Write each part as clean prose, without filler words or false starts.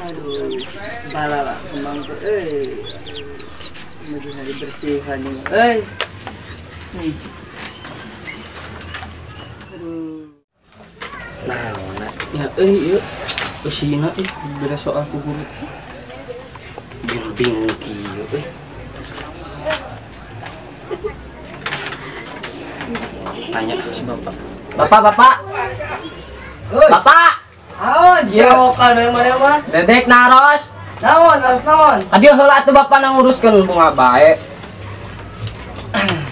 Aduh, bala lah kembang tuh, mesti dibersihan ini, Aduh. Nah, ya, yuk, usina, beres soal ku guru. Bingung kieu, Tanya ke si bapak. Bapak, bapak. Bapak. Oh, jerokan dari mana mah? Dedek naros. Naon, naros naon? Tadi heula atuh bapak nang nguruskeun bunga bae.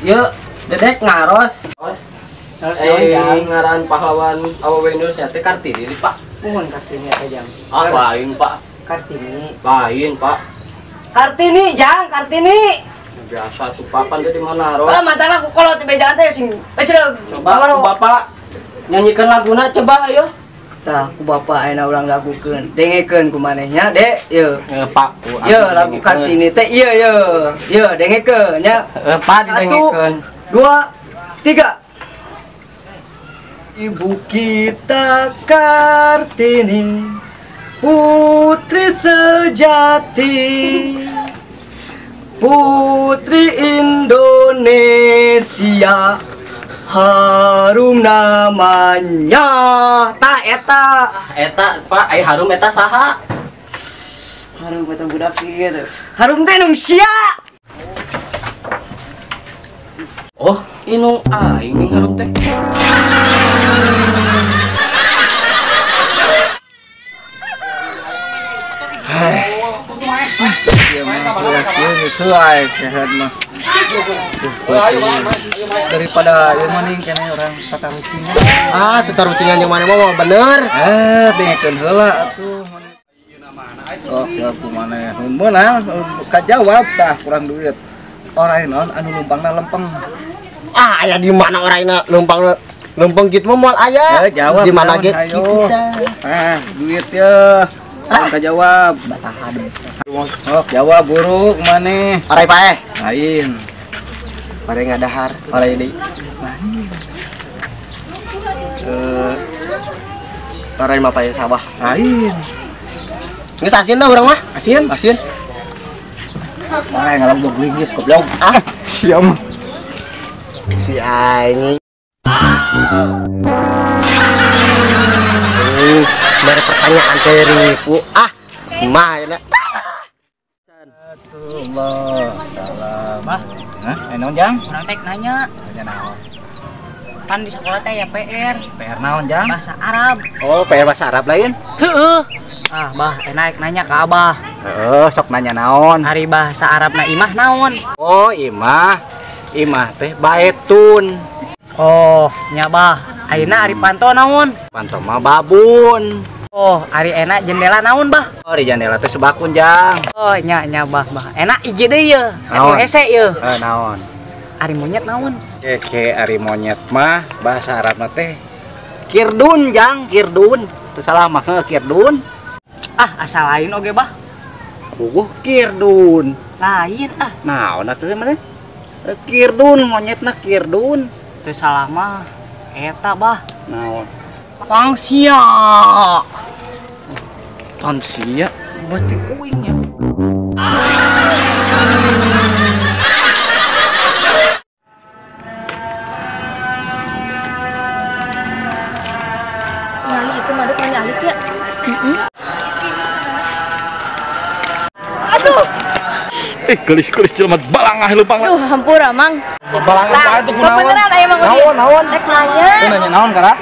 Yeuh, Dedek naros. Naros naon jang? Ngaran pahlawan awewe Indonesia teh Kartini, Pak. Mohon Kartini eta jang. Ah, lain, Pak. Kartini. Lain, Pak. Kartini, jang, Kartini. Biasa tuh papan teh di mana naros? Ah, mantap aku kolot bejaan teh sing. Coba ku bapak nyanyikan laguna coba ayo. Tah ku bapak ayeuna urang lagukeun. Dengekeun ku manehnya, Dek. Yeuh. Pak. Yeuh lagu Kartini teh ieu yeuh. Yeuh dengekeun nya. Pak didengekeun. 1 2 3. Ibu kita Kartini, putri sejati, putri Indonesia, harum namanya. Ta eta. Eta Pak, ai harum eta saha? Harum eta budak kieu. Harum teh nung sia. Oh, inung aing ning harum teh. Daripada yang mending kene orang tatarucingan. Ah, tatarucingan yang mana mah bener. Dengekeun heula atuh. Oh, siap kumaha meunang kajawab tah kurang duit. Orai naon anu lumpangna lempeng. Ah, aya di mana oraina lempeng lempeng kitu mah moal aya. Jawab di mana ge kitu tah. Ah, duit ye. Kurang kajawab. Oh, jawab buru kumaneh. Orai paeh. Lain. Orai ngadahar, orai deui. Orai mah paeh sawah. Lain. Geus asin dah urang mah. Asin? Asin. Orai ngalembung linggis goblok. Ah, sia mah. Si aing. Dari pertanyaan teh ribu. Ah, mah ya. Allah, salam. Mah, hah? Naon jang? Urang teh nanya. Nanya naon? Pan di sekolah teh ya PR. PR naon jang? Bahasa Arab. Oh, PR bahasa Arab lain? Heeh. Ah, bah, enak nanya ke Abah. Heeh, sok nanya naon? Hari bahasa Arabna imah naon? Oh, imah. Imah teh baetun. Oh, nya bah. Ayeuna ari panto naon? Panto mah babun. Oh, ari enak jendela naon bah? Oh, di jendela teh sebakun jang. Oh, nya nya bah bah. Enak hiji deui ye. Naon? Hese ye. Heeh, naon? Ari monyet naon? Oke, ari monyet mah bahasa Arabna teh kirdun jang, kirdun. Teu salah mah heuh kirdun. Ah, asal lain oge bah. Puguh kirdun. Lain ah. Naon atuh mah teh? Kirdun monyetna kirdun. Teu salah mah eta bah. Naon? Tangsia. Tangsia berarti uing ya. Nyali itu maduk nanya halus ya. Aduh. Gelis-gelis jelema balangah leumpang. Duh, hampura Mang. Balangah itu kunaon? Beneran aya Mang Udi. Naon, naon? Rek nanya. Nanya naon kara?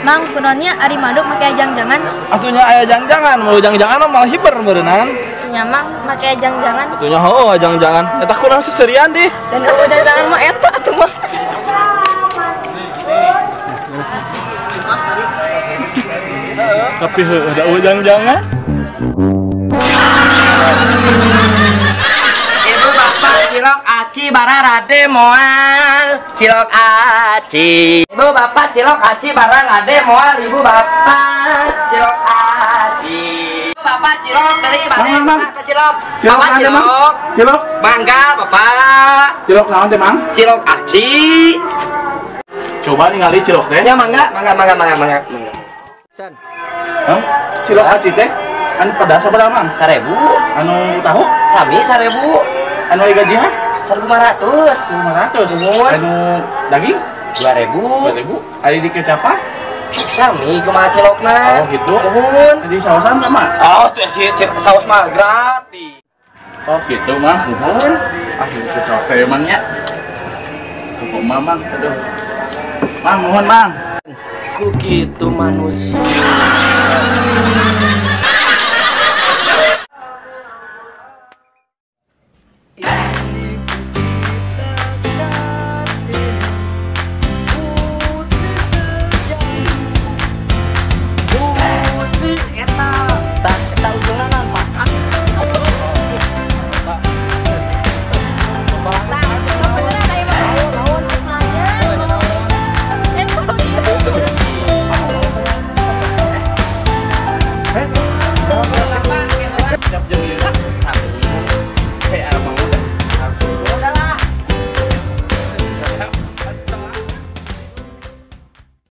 Mang, kunaonnya ari maduk make jang-jangan? Atunya aya jang-jangan, mau jang-jangan malah hiper meureunnan. Nya Mang, make jang-jangan. Atunya heuh jang-jangan. Eta kunaon seserian dih? Dan eueuh jang-jangan mah eta atuh mah. Tapi heuh da eueuh jang-jangan. Ibu bapak cilok aci bararade moal cilok aci. Ibu bapak cilok aci bararade moal ibu bapak cilok aci. Ibu bapak cilok beli bade bapak cilok. Cilok Bapak cilok. Cilok. Mangga bapak. Cilok naon teh Mang? Cilok aci. Coba ningali cilok teh. Ya mangga, mangga, mangga, mangga, mangga. San. Hah? Cilok aci teh anu pedas sabaraha, Mang? 1000. Anu tahu? Sami 1000. Anu gajihan? 1500. 500. Nuhun. Anu daging? 2000. 2000. Ari di kecapan? Sami kumaha cilokna. Oh gitu. Nuhun. Di sausan sama? Oh, tuh si saus mah gratis. Oh gitu, Mang. Nuhun. Ah, ini saus teh emang nya. Cukup Mang, aduh. Mang, nuhun, Mang. Ku gitu manusia.